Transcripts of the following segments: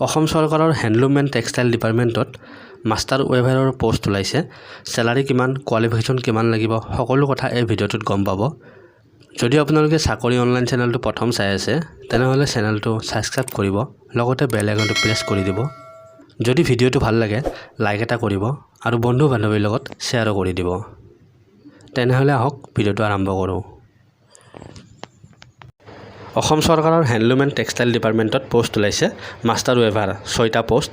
অসম চৰকাৰৰ handloom and textile ডিপাৰ্টমেণ্টত master ৱেভাৰৰ post ওলাইছে। চেলাৰী কিমান, কোৱালিফিকেশ্যন কিমান লাগিব, সকলো কথা এই ভিডিঅ'টোত গম পাব। যদি আপোনালোকে চাকৰি অনলাইন চেনেলটো প্ৰথম চাই আছে, তেনেহ'লে চেনেলটো ছাবস্ক্ৰাইব কৰিব, লগতে বেল আইকনটো প্ৰেছ কৰি দিব। যদি ভিডিঅ'টো ভাল লাগে, লাইক এটা কৰিব আৰু বন্ধু বান্ধৱীৰ লগত শ্বেয়াৰো কৰি দিব। তেনেহ'লে আহক, ভিডিঅ'টো আৰম্ভ কৰোঁ। অসম চৰকাৰৰ হেণ্ডলুম এণ্ড টেক্সটাইল ডিপাৰ্টমেণ্টত পষ্ট ওলাইছে মাষ্টাৰ ৱেভাৰ, ছয়টা পষ্ট।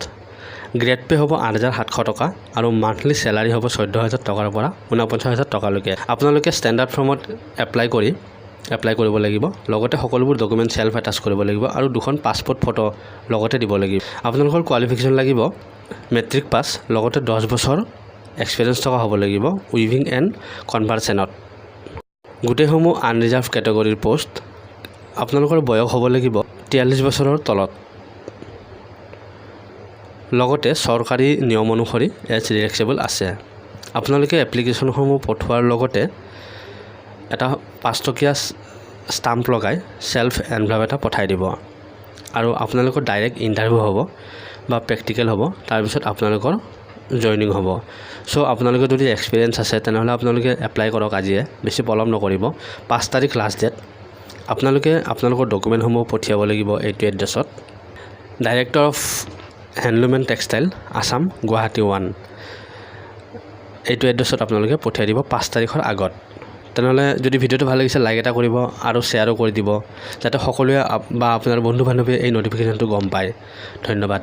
গ্ৰেড পে' হ'ব 8700 টকা আৰু মান্থলি চেলাৰী হ'ব 14,000 টকাৰ পৰা 49,000 টকালৈকে। আপোনালোকে ষ্টেণ্ডাৰ্ড ফৰ্মত এপ্লাই কৰিব লাগিব। লগতে সকলোবোৰ ডকুমেণ্ট চেল্ফ এটাচ কৰিব লাগিব আৰু দুখন পাছপৰ্ট ফটো লগতে দিব লাগিব। আপোনালোকৰ কোৱালিফিকেশ্যন লাগিব মেট্ৰিক পাছ, লগতে 10 বছৰ এক্সপিৰিয়েঞ্চ থকা হ'ব লাগিব উইভিং এণ্ড কনভাৰ্চনত। গোটেইসমূহ আনৰিজাৰ্ভ কেটেগৰীৰ পষ্ট। আপোনালোকৰ বয়স হ'ব লাগিব 43 বছৰৰ তলত। লগতে চৰকাৰী নিয়ম অনুসৰি এজ ৰিলেক্সেবল আছে। আপোনালোকে এপ্লিকেশ্যনসমূহ পঠোৱাৰ লগতে এটা 5 টকীয়া ষ্টাম্প লগাই চেল্ফ এনভেলপ এটা পঠাই দিব আৰু আপোনালোকৰ ডাইৰেক্ট ইণ্টাৰভিউ হ'ব বা প্ৰেক্টিকেল হ'ব, তাৰপিছত আপোনালোকৰ জইনিং হ'ব। চ' আপোনালোকে যদি এক্সপিৰিয়েঞ্চ আছে, তেনেহ'লে আপোনালোকে এপ্লাই কৰক আজিয়ে, বেছি পলম নকৰিব। 5 তাৰিখ লাষ্ট ডেট। আপোনালোকে আপোনালোকৰ ডকুমেণ্টসমূহ পঠিয়াব লাগিব এইটো এড্ৰেছত: Director of Handloom and Textile, Assam, Guwahati 1। এইটো এড্ৰেছত আপোনালোকে পঠিয়াই দিব 5 তাৰিখৰ আগত। তেনেহ'লে যদি ভিডিঅ'টো ভাল লাগিছে, লাইক এটা কৰিব আৰু শ্বেয়াৰো কৰি দিব, যাতে সকলোৱে বা আপোনাৰ বন্ধু বান্ধৱীয়ে এই ন'টিফিকেশ্যনটো গম পায়। ধন্যবাদ।